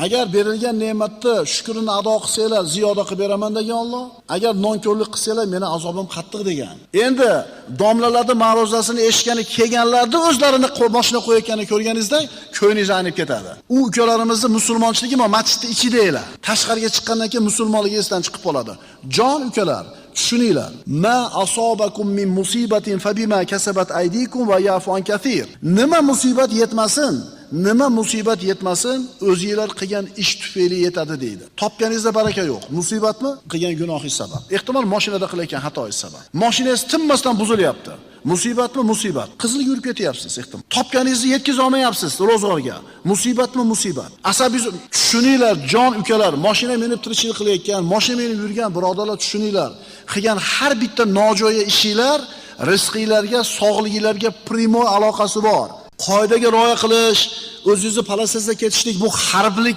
Agar berilgan ne'matni shukrini ado qilsanglar, ziyoda qilib beraman degan Alloh. Agar nonko'rlik qilsanglar, meni azobim qattiq degan. Endi domlalarning ma'ruzasini eshitgani kelganlarni o'zlarini mashina qo'yayotganini ko'rganingizda ko'nglingiz aynib ketadi. U ukalarimizni musulmonchiligi masjidning ichida. Tashqariga chiqqandan keyin musulmonligi esdan chiqib qoladi. Jon ukalar, tushuninglar. Ma asobakum min musibatin fabima kasabat aydikum va yafu an kathir. Nima musibat yetmasin, nima musibat yetmasin, o'zinglar qilgan ish tufayli yetadi deydi. Topganingizda baraka yo'q. Musibatmi? Qilgan gunohingiz sabab. Ehtimol mashinada qilayotgan xatoingiz sabab. Mashinangiz tinmasdan buzilyapti. Musibatmi? Musibat. Qizil yurib ketyapsiz ehtimol. Topganingizni yetkaza olmayapsiz ro'zg'orga. Musibatmi? Musibat. Asabiy tushuninglar, jon ukalar, mashina minib tirikchilik qilayotgan, mashina minib yurgan birodarlar tushuninglar. Qilgan har bitta nojo'ya ishinglar rizqinglarga, sog'liginglarga primoy aloqasi bor. Qoidaga rioya qilish, o'zingizni polasasida ketishlik bu harblik.